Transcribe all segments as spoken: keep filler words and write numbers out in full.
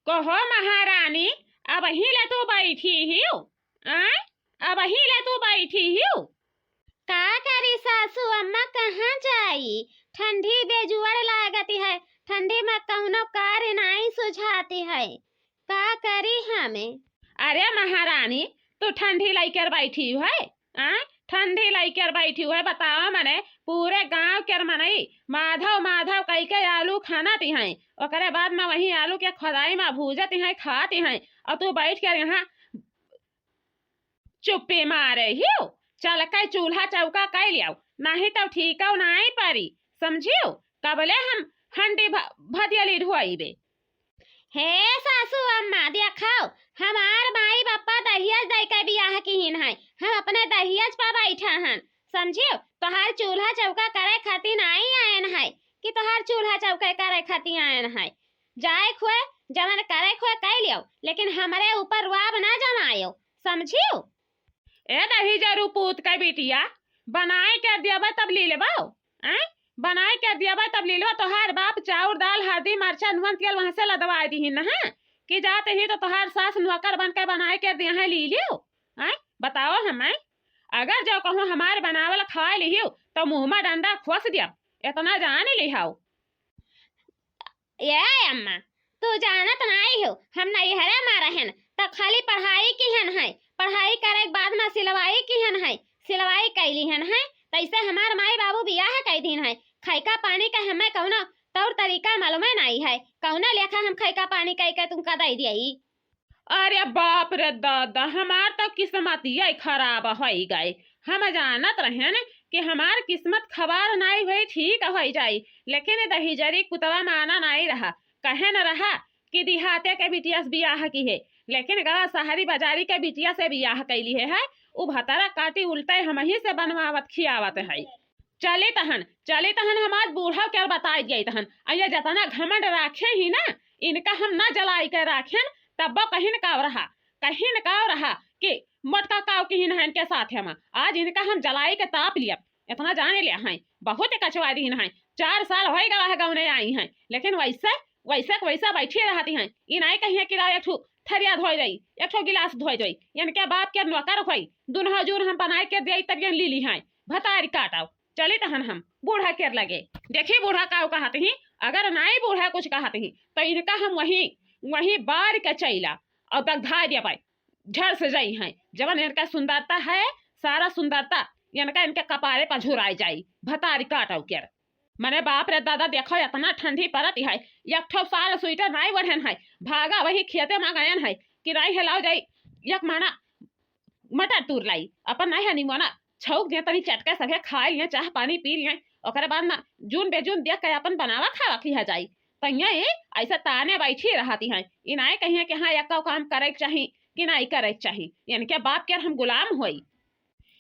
कहो महारानी, अबहीं ले तू बैठी हिउ? आय, अबहीं ले तू बैठी हिउ? का करी सासू अम्मा, कहाँ जाई? ठंडी बेजुअर लागत है, ठंडी में कउनो कार्य नाई सुझाती है, का करी हमें? अरे महारानी, तू ठंडी लइकर बैठी है, आय? ठंडी लइकर बैठी है, बताओ मने, पूरे गाँव के मनई माधव माधव कइके आलू खानत हैं, ओकरे बाद में वही आलू के खोदाई में भूजत हैं, खात हैं, और तू बैठ कर यहाँ चुप्पी मारे हिउ। चल के चूल्हा चौका कइ लियाउ, नाहीं तउ ठीकउ नाहीं परी, समझिउ? कबले हम हंडी भ-, भदियली ढोइबे। हे सासू अम्मा, देखउ, हमार माई बापा दहियज दइके बियाह किहिन है, हम अपने दहियज पर बैठा हन, समझिउ? तोहार चूल्हा चौका करे खातिर नाहीं आयन है कि तोहार चूल्हा चौका करे खातिर आयन है। जाए खोए, जवन करे खोए कइ लियो, लेकिन हमरे ऊपर रुआब ना जमायो, समझिउ? ए दहिजरू पूत के बिटिया, बनाए के देबे तब ली लेबो, आय? बनाए के देबे तब ली लेबो। तोहार बाप चाउर, दाल, हरदी, मरचा, नून, तेल वहाँ से लदवाए दिहिन न, हाँ? कि जात ही तो तोहार सास नौकर बन के बनाए के दिया है, ली लियो, आय? बताओ हमें, अगर जो कहूँ हमार बनावल खाए लिहियो तो मुँह में डंडा खोस दिया, इतना जान लिहाओ। ए अम्मा, तू जानत नाई हो, हम नैहरे में रहन, त खाली पढ़ाई किहन है, पढ़ाई करे के बाद में सिलवाई किहन है, सिलवाई कइ लिहन है, तैसे हमार माई बाबू बियाह कइ दीन है, खैका पानी का हमें कउनो तौर तरीका मालूमे नाई है, कउनो लेखा हम खैका पानी कइ के तुमका दइ दियई। अरे बाप रे दादा, हमार तो किस्मतिया खराब होइ गए। हम जानत रहन कि हमार किस्मत खबार नाई होई, ठीक होइ जाई, लेकिन दहिजरी कुतवा माना नाई रहा। कहे न रहा कि दिहाते के बिटिया से बियाह किहे, लेकिन गवा सहरी बजारी के बिटिया से बियाह कइली है, है। उ भतरा काटी उल्टे हमही से बनवावत खियावत है। चली तहन, चली तहन हम आज बूढ़ा के बताइ दिया तहन। अइया जतना घमंड राखे ही ना, इनका हम ना जलाई के राखेन, तब्बो कहिन काव रहा, कहिन काव रहा कि मोटका काव किहिन है इनके साथ हम। आज इनका हम जलाई के ताप लिया, इतना जाने लिया है, बहुत कचवा दीन है। चार साल होइ गवा है गौने आई हैं, लेकिन वैसे, वैसे के वैसा बैठी रहती हैं। ई नाई कहिए कि लाओ एक ठो थरिया धोइ जाई, एक ठो गिलास धोइ जाई, इनके बाप के नौकर होई, दुनहो जून हम बनाए के देई तब ये ली ली हैं। भतारी काटाओ, चली तहन हम बूढ़ा केर लगे। देखी बूढ़ा काव कहत ही, अगर नाई बूढ़ा कुछ कहत ही, तो इनका हम वहीं, वहीं बार के चैला और दग्धा देबै, झर से जाई हैं। जवन इनका सुंदरता है, सारा सुंदरता इनका, इनके कपारे पर झुराई जाई। भतारी काटाओ केर। मने बाप रे दादा, देखो इतना ठंडी परत है, एक ठो साल स्वेटर नाई ओढ़न है, भागा वही खेते में गयन है कि नाई हेलाओ जाई, एक माना मटर तूर लाई, अपन नाई है निमोना छौक दिया, तनी चटके सभे खाए लिए, चाह पानी पी लिए, ओकरे बाद में जून बेजून देख के अपन बनावा खावा किया जाई। तैया ये ऐसे ताने बैठी रहती हैं, ई नाई कहिए कि हाँ, यक्का काम करे के चाही कि नाई करे के चाही, इनके बाप के हम गुलाम होई।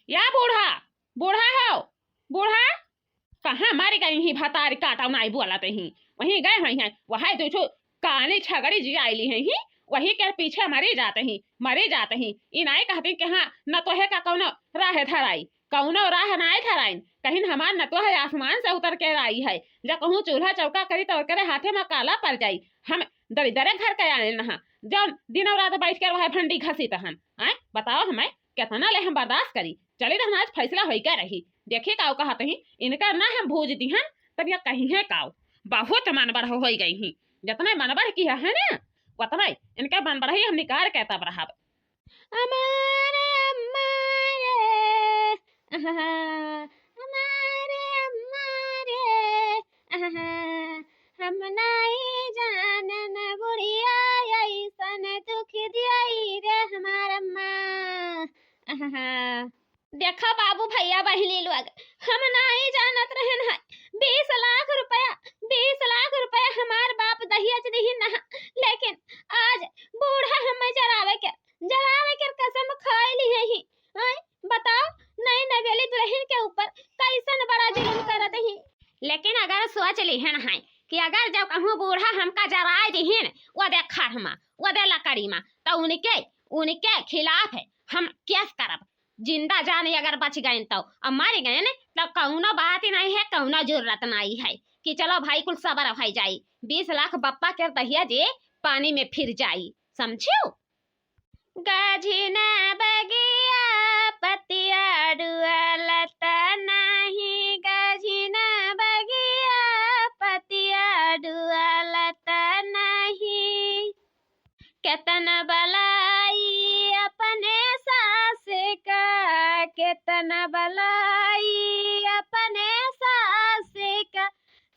या बूढ़ा, बूढ़ा हो, बूढ़ा, कहाँ मर गई ही? भतारी काटाओ नाई बोलत ही, वहीं गए हुई हैं, वह दो ठो काली छगड़ी जी आइली हैं ही, वही के पीछे मरी जाते ही, मरी जाते ही। ई नाई कहती कि हाँ, न तोहे का कौनो राह धराई, कौनो राह नाई धराइन, कहिन हमार न तोहे आसमान से उतर के आई है, जब कहूँ चूल्हा चौका करी तो ओकरे हाथे में काला पड़ जाई। हम दरिद्रे घर के आए नहा, जौन दिनों रात बैठ के वह भंडी घसीत हन। आय, बताओ हमें, कितना ले हम बर्दाश्त करी? चली रहन, आज फैसला होई के रही। देखी काऊ कहत ही, इनकर ना हम भूज दिहन, तब या कहीं है काऊ। बहुत मनबढ़ होई गई ही, जितने मनबढ़ की है ना, उतने इनके मनबढ़ ही हम निकाल के तब रहब। अमारे अम्मा रे, आहा, अमारे अम्मा रे, आहा, हम नाई जानन बुढ़िया ऐसन दुख दियाई रे हमार अम्मा। आहा। देखा बाबू, भैया, बहिनी लोग, हम नाई जानत रहन है, बीस लाख रुपया, बीस लाख रुपया हमार बाप दहेज दिहिन है, लेकिन आज बूढ़ा हमें जरावे के, जरावे के कसम खाए ली है ही। आय, बताओ, नई नवेली दुल्हन के ऊपर कैसन बड़ा जुल्म करत ही। लेकिन अगर सोच लिहन है कि अगर जब कहूँ बूढ़ा हमका जराए दिहिन, वो दे खड़मा, वो दे लकड़ी मा, तो उनके, उनके खिलाफ है हम केस करब। जिंदा जान अगर बच गए तो, और मर गए तो कौनो बात ही नहीं है, कौनो जरूरत नहीं है कि चलो भाई कुल सबर हो जाई। बीस लाख बप्पा के दहेज पानी में फिर जाई, समझियो? गझिना बगिया पतिया डुअलत नाही, गझिना बगिया पतिया डुअलत नाही। केतन बलाई अपने सास का, केतन बलाई अपने सास का,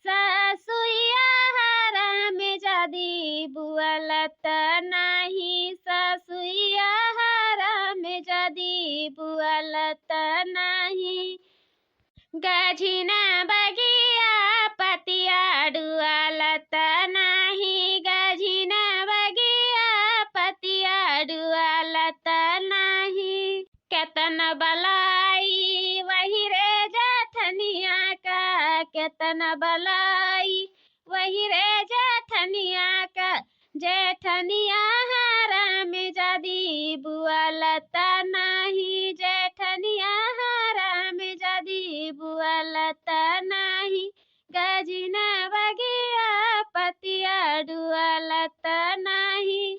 ससुइया हराम जदी बुअलत नाही, ससुइया हराम जदी बुअलत नाही। गझिना बगिया पतिया डुअलत नाही, गझिना बगिया पतिया डुअलत नाही। केतन बलाई वही रे जेठनिया का, केतन बलाई वही रे जेठनिया का। जेठनिया हराम जदी बुअलत नाही, जेठनिया हराम जदी बुअलत नाही। गझिना बगिया पतिया डुअलत नाही,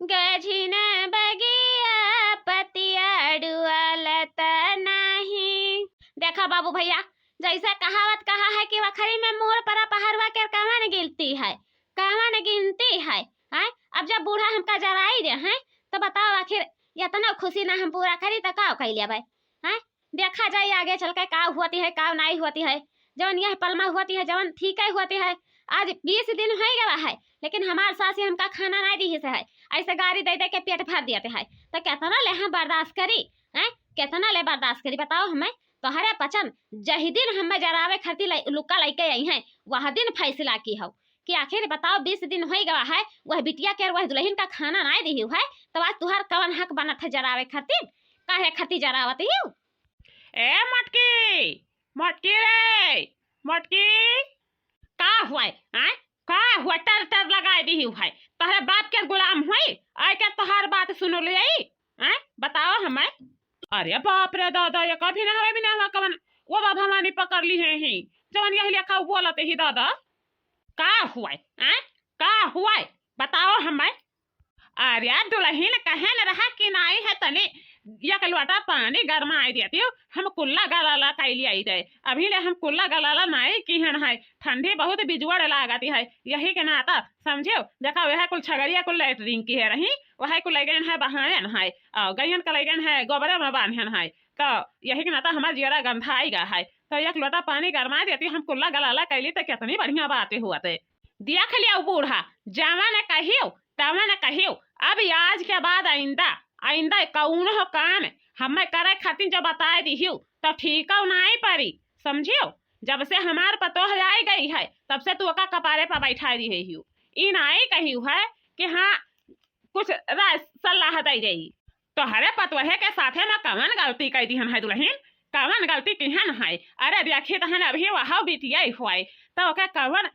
गझिना बगिया पतिया डुअलत नाही। देखा बाबू भैया, जैसे कहावत कहा है कि वखरी में मोर परा पहरवा के कवन गिनती है, कवन गिनती है, हैं? अब जब बूढ़ा हमका जराई दे हैं, तो बताओ आखिर इतना खुशी ना हम पूरा करी तो का कई लेबै, हैं? देखा जाए आगे चल के का होती है, का नाई होती है। जवन यह पलमा होती है, जवन ठीक ही होती है। आज बीस दिन होइ गवा है, लेकिन हमार सास ही हमका खाना नाई दिहिस है, ऐसे गारी दे दे के पेट भर देते है, तो केतना ले हम बर्दाश्त करी, हैं? केतना ले बर्दाश्त करी, बताओ हमें। तोहरे पचन जही दिन हमें जरावे खातिर लइ-, लुक्का लइके आई हैं, वह दिन फैसला की हो कि आखिर बताओ, बीस दिन होइ गवा है, वह बिटिया के और वह दुलहिन का खाना नाई दिहिउ है, तो आज तुहार कवन हक बनत है जरावे खातिर? काहे खातिर जरावत हिउ? ए मटकी, मटकी रे, मटकी, का हुआ है, आय? का हुआ, टर टर लगाए दिहिउ है? तोहरे बाप के गुलाम हुई, आय के तोहार बात सुन ले आई, आय? बताओ हमें। अरे बाप रे दादा, ये कभी ना हवे, भी ना हवा कवन, वो बा भवानी पकड़ ली है ही, जवन यही लेखा बोलत ही दादा। का हुआ है, आय? का हुआ है? बताओ हमें। अरे दुलहिन, कहे न रहा कि नाई है तनी एक लोटा पानी गरमाई देतिउ, हम कुल्ला गलाला कैली आई रहे। अभी ले हम कुल्ला गलाला नाई किहन है, ठंडी बहुत बिजुआड़ लागत है, यही के नाता समझिउ। देखा वह कुल छगड़िया कुल लैट्रिन किहे रही, वह कुल लैगन है बहायन है, और गैयन का लैगन है गोबरे में बांधन है, तो यही के नाता हमार जियरा गंधाई गा है। तो एक लोटा पानी गरमाई देतिउ, हम कुल्ला गलाला कैली तो कितनी बढ़िया बात हुआ थे। देख लिया बूढ़ा, जवन कहियो तवन कहियो, अब आज के बाद आइंदा, आइंदा कौनो काम हमें करे खातिर जो बताए दिहिउ, तो ठीकउ नाई परी, समझिउ। जब से हमार पतोह आई गई है, तब से तू ओका कपारे पर बैठाए दिहिउ। ई नाई कहिउ है कि हाँ, कुछ राय सलाह दे गई। तोहरे पतोहे के साथे में कवन गलती कई दिहन है दुलहिन, कवन गलती किहन है? अरे देखी तहन अभी वह बिटिया हुआ है, तो ओके कवन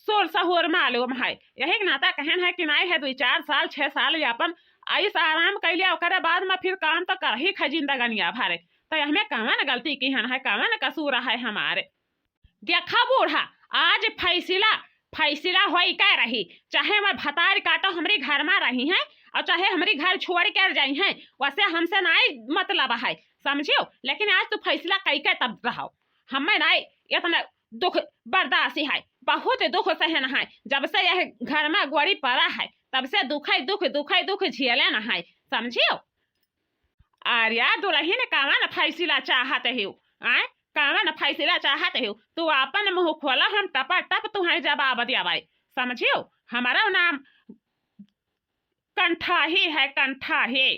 सोर सहूर मालूम है। यही के नाता कहन है कि नाई है, दुई चार साल, छह साल यापन ऐस आराम कैलिया, ओकरे बाद में फिर काम तो करही खै जिंदगनिया भरे। तो हमें कवन गलती किहन है, कवन कसूर है हमारे? देखा बूढ़ा, आज फैसला, फैसला होई के रही, चाहे वह भतार काटो हमरी घर में रही हैं और चाहे हमरी घर छोड़ के जाई हैं, वैसे हमसे नाई मतलब है, समझियो। लेकिन आज तू फैसला कई के तब रहो, हमें नाई इतना दुख बर्दाश्त है, बहुत दुख सहन है। जब से यह घर में गोड़ी पड़ा है, तब से दुख ही दुख, दुख ही दुख झेले न है, समझियो। अरे दुलहिन, कवन फैसला चाहत हिउ? आय, कवन फैसला चाहत हिउ? तू आपन मुँह खोला, हम टपा टप तुहैं जवाब देबै, समझिउ। हमारा नाम कंठाही है, कंठाही,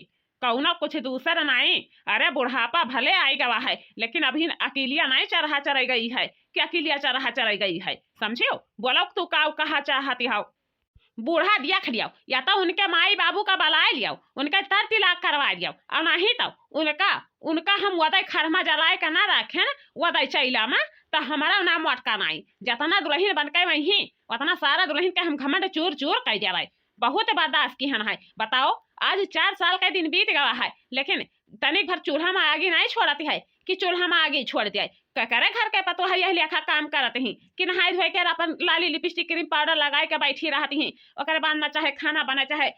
कौनो कुछ दूसर नाई। अरे बुढ़ापा भले आई गवा है, लेकिन अभी अकेलिया नाई चरहा चरई गई है कि अकेलिया चरहा चरई गई है, समझिउ। बोलो तू का कहा चाहती हो? बूढ़ा देख लियाओ, या तो उनके माई बाबू का बलाए लियाओ, उनके तर तिलाक करवाए लियाओ, और नहीं तो उनका, उनका हम वदय खरमा जलाए के ना रखेन, वदय चैला में, तो हमारा नाम मटका नाई। जतना दुलहिन बन के वही, उतना सारा दुलहिन के हम घमंड चूर चूर कर देबै। बहुत बर्दाश्त किहन है। बताओ, आज चार साल के दिन बीत गवा है, लेकिन तनिक भर चूल्हा में आगी नहीं छोड़ती है कि चूल्हा में आगी छोड़ दिया। ककरे घर के पतोह यही लेखा काम करत ही कि नहाई धोए के अपन लाली, लिपस्टिक, क्रीम पाउडर लगाए के बैठी रहत ही, ओकरे बाद में चाहे खाना बने, चाहे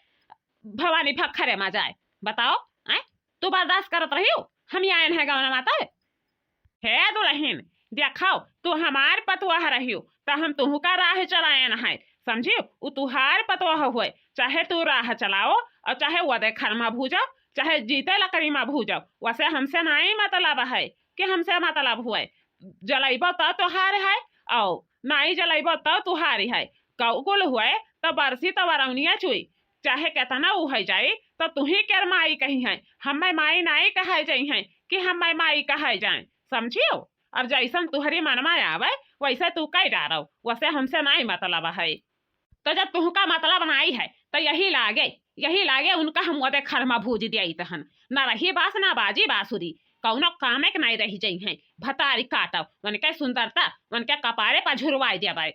भवानी भखरे में जाए। बताओ, आय, तू बर्दाश्त करत रहियो, हम आयन है गवना माता। हे दुलहिन, देखो, तू हमार पतोह रहियो, त हम तुहू का राह चलायन है, समझियो? उ तुहार पतोह हुए, चाहे तू राह चलाओ और चाहे वदे खर मा भूजो, चाहे जीते लकड़ी मा भूजो, वसे हमसे नाई मतलब है कि हमसे मतलब हुए। जलैबो त तुहार है, और नाई जलैबो त तुहारी है। कौकुल हुए त बरसी त वरौनिया चुई, चाहे केतना उहै जाई, त तुही केर माई कही है, हम्मै माई नाई कहाई जाई है कि हम्मै माई कहाई जाए, समझियो? अब जैसन तुहरी मन मा आवे, वैसे तू कई डारो, वसे हमसे नाई मतलब है। तो जब तुहका मतलब नाई है, तो यही लागे, यही लागे उनका हम वदे खर मा भूज दिया तहन, ना रही बास ना बाजी बासुरी, कौनो कामे के नाई रही जाई है, भतारी काटो, उनके सुंदरता, उनके कपारे पर झुरवाई देबै।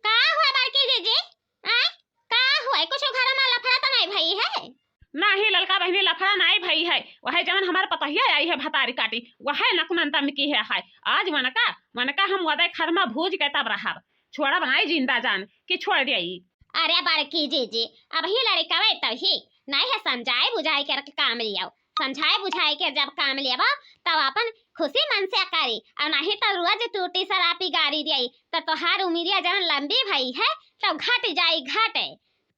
का हुआ बड़की जीजी? आय, का हुआ? कुछ घर मा लफड़ा तो नाई भई है? नाही ललका बहिनी, लफड़ा नाई भई है, वह जवन हमार पतोहिया आई है भतारी काटी, वह नकुनंदन की है, है। आज वनका, वनका हम वदे खर मा भूज के तब रहब, छोड़ब नाई जिंदा जान कि छोड़ देई। अरे बड़की जीजी, अब ही लड़कवे तब ही नाई है, समझाए बुझाए के काम लियाओ, समझाए बुझाए के जब काम लेबा तब अपन खुशी मन से करी, और नहीं तो रोज टूटी शराबी गारी देई, तो तोहार उमिरिया जवन लंबी भई है तो घट जाई, घटे,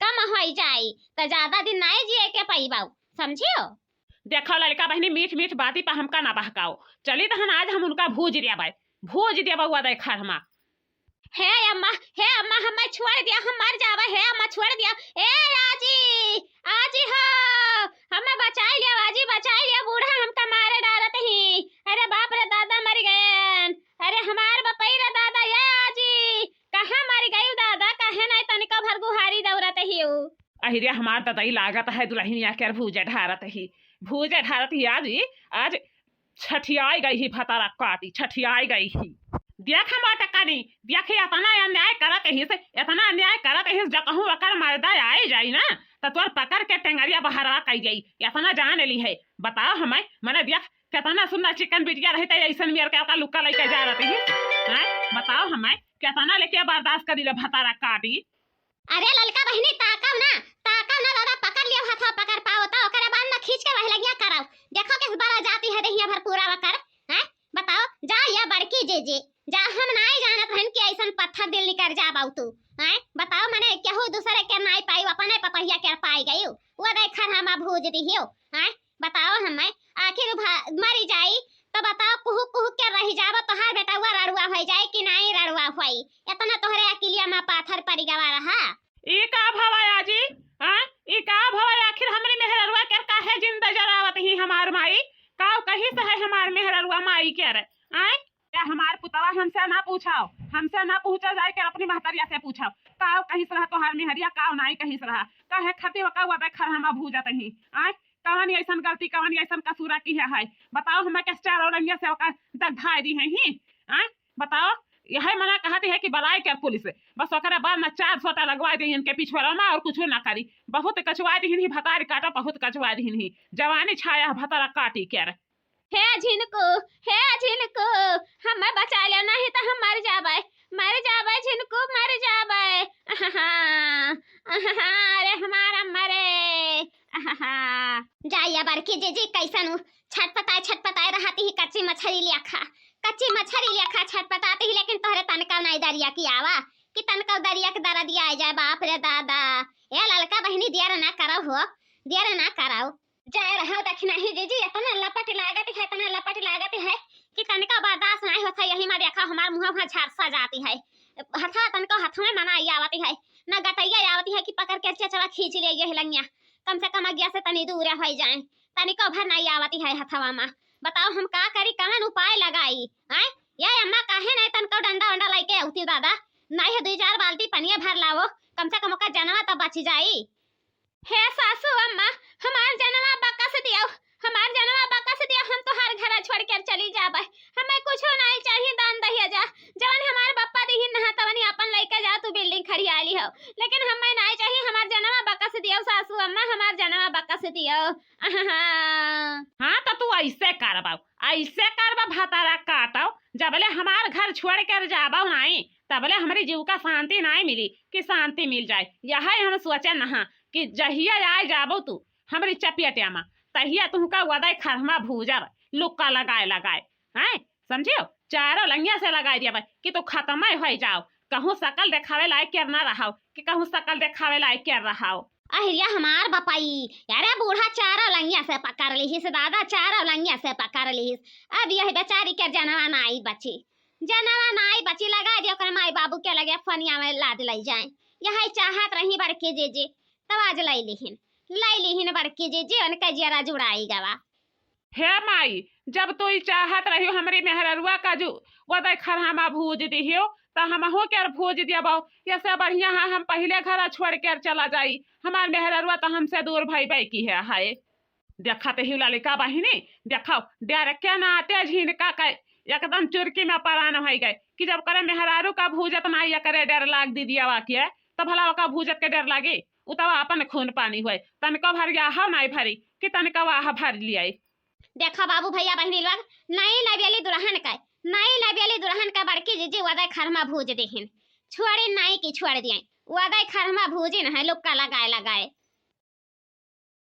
कम होई जाई, तो ज्यादा दिन नाई जिए के पईबा, समझियो? देखो ललका बहिनी, मीठ मीठ बाती पर हमका ना बहकाओ, चली तहन आज हम उनका भूज देबै, भूज देबै वदे खर मा। हे अम्मा, हे अम्मा, हमें छोड़ दिया, हम मर जावे। हे अम्मा, छोड़ दिया। ए आजी, आजी हो, हमें बचाई लिया, आजी बचाई लिया, बूढ़ा हमका मारे डारत ही। अरे बाप रे दादा, मर गए। अरे हमार बपई रे दादा, ये आजी, कहाँ मर गई दादा, काहे नहीं तनिको भर गुहारी दौड़त ही उ? अहिरे हमार ददई, लागत है दुलहिनिया के भूजे ढारत ही, भूजे ढारत ही आजी, आज छठियाई गई ही भतारा काटी, छठियाई गई ही। देख मोटकनी, देख, एतना अन्याय करत हिस, एतना अन्याय करत हिस, जकहूँ ओकर मर्दा आई जाई ना, त तोर पकड़ के टेंगरिया बहरवा कई जाई, एतना जान ली है। बताओ हमें, मने देख, केतना सुंदर चिकन बिटिया रही, त ऐसन मेर के ओका लुक्का लइके जा रहती हिस, हैं? बताओ हमें, केतना लेके बर्दाश्त करी ले भतारा काटी। अरे ललका बहिनी, ताकव ना, ताकव ना दादा, पकड़ लियो हथवा, पकड़ पाओ तो ओकरे बाद में खींच के वह लगिया कराओ। देखो किस बड़ा जाती है देहिया भर पूरा वकर, हैं? बताओ, जा या बड़की जीजी, जा, हम नाई जानत रहन कि ऐसन पत्थर दिल निकर जाबाऊ तू, हैं? बताओ, मने केहू दूसरे के नाई पाई, अपने पतोहिया के पाई गई, वो देख खर मा भूज दिहियो, हैं? बताओ हमें, आखिर उ भा-, मरी जाई, तो बताओ, कुहु कुहु के रही जाबो, तोहार बेटउआ रड़ुआ होई जाई कि नाई रड़ुआ होई? एतना तोहरे अकिलिया मा पाथर पड़ी गवा रहा। ई का भवा आजी? हाँ? ई का भवा? आखिर हमरी मेहररुआ के काहे जिंदा जरावत ही हमार माई? काव कहिस है हमार मेहररुआ माई के रे? आय? या हमार पुतवा हमसे ना पूछाओ, हमसे ना पूछा जाए के अपनी महतरिया से पूछाओ। काव कहिस रहा तोहार मेहरिया, काव नाई कहिस रहा? काहे खातिर ओका वदे खर मा भूजत ही? आय? कवन ऐसन गलती, कवन ऐसन कसूरा की है, है? बताओ, हमें के चारों रंगिया से ओका दग्धाई दी है ही? आय? बताओ, यह मना कहती है कि बुलाए के पुलिस, बस ओकरे बाद में चार सोटा लगवा दी इनके पिछुआरा मा और कुछ ना करी। बहुत कचवा दी ही भतार काटा, बहुत कचवा दी ही। जवानी छाया है भतारा काटी के रे। हे झिनकू, हे झिनकू, हमें बचा लो, नहीं तो हम मर जाबे, मर जाबे झिनकू, मर जाबे। आहा, आहा, अरे हमारा मरे, आहा। जाइया बड़की जीजी, कैसन उ छटपटाए, छटपटाए रहती ही कच्ची मछरी लेखा, कच्ची मछरी लेखा छटपटाती ही, लेकिन तोहरे तनका नाई दरिया की आवा कि तनका दरिया के दरदिया आ जाए। बाप रे दादा, ए ललका बहिनी, देर ना करौ हो, देर ना करौ। जाए रहो दखिनही जीजी, एतना लपट लागत है, एतना लपट लागत है कि तनिका बर्दाश्त नाई होत है। यही मा देखा हमार मुँह वहाँ झरसा जाती है, हथा तनिका हथवे मा नाई आवती है, ना गटैया आवती है कि पकड़ के चेचवा खींच ले यही लंगिया। कम से कम अगिया से तनी दूर होइ जाए, तनिको भर नाई आवती है हथवा मा। बताओ हम का करी, कवन उपाय लगाई? आय, ये अम्मा काहे नाई तनिको डंडा वंडा लइके आवती दादा? नाई है दुई चार बाल्टी पनिया भर लावो, कम से कम ओकर जनवा तो बच जाई। हे सासू अम्मा, हमार जनवा बकस दियो, हमार जनवा बकस दियो, हम तोहार घर छोड़ के चली जाबे। हमें कुछो नाई चाहिए दान दहेजा, जवन हमार बप्पा दिहिन नहा तवनी अपन लइके जा, तू बिल्डिंग खड़िया ली हो, लेकिन हमें नाई चाहिए, हमार जनवा बकस दियो सासू अम्मा, हमार जनवा बकस दियो। आहा। हाँ, तो तू ऐसे करबा, ऐसे करबा, भतारा काटो, जबले हमार घर छोड़ कर जाबो नाई, तबले हमरी जीव का शांति नाई मिली कि शांति मिल जाए। यही हम सोचे नहा कि जहिया आए जाबो तू हमरी चपियटिया मा, तहिया तुहका वदय खरहमा भूजब, लुक्का लगाए लगाए, हैं? समझियो? चारों लंगिया से लगाए दिया कि तू खतम हो जाओ, कहूँ सकल देखावे लायक केर ना रहाओ, कि कहूँ सकल देखावे लायक केर रहाओ। अहिरिया हमार बपाई, अरे बूढ़ा चारों लंगिया से पकड़ लिहिस दादा, चारों लंगिया से पकड़ लिहिस। अब यही बेचारी के जनवा नाई बची, जनवा नाई बची, लगा दे ओकरे माई बाबू के लगे फनिया में लाद लई जाए। यही चाहत रही बड़की जीजी, तब आज लई लिहिन, लई लिहिन बड़की जीजी, उनके जियरा जुड़ाई गवा। हे माई, जब तू ई चाहत रहियो हमरी मेहररुआ का जो वदय खरहमा भूज दिहियो, त हमहू के भूज दियबो। ऐसे बढ़िया है हम पहिले घर छोड़ के चला जाई, हमार मेहररुआ त हमसे दूर भइबे की है, हाय। देखत ही ललिका बहिनी, देखो, डर के नाते झिनका के एकदम चुरकी में परान होइ गए कि जब करे मेहरारू का भूजत नाई, एकरे डर लाग दिदियावा के, त भला ओका भूजत के डर लागी? उ तब आपन खून पानी हुए, तनिको भर गया हो नाई भरी कि तनिका वाह भर लियाई। देखा बाबू भैया बहिनी लोग, नई नवेली दुल्हन का, नई नवेली दुल्हन का बड़की जीजी वदय खरहमा भूज देहिन। छोड़ी नाई की छोड़ दिए, वदय खरहमा भूजिन है लुक्का लगाए लगाए।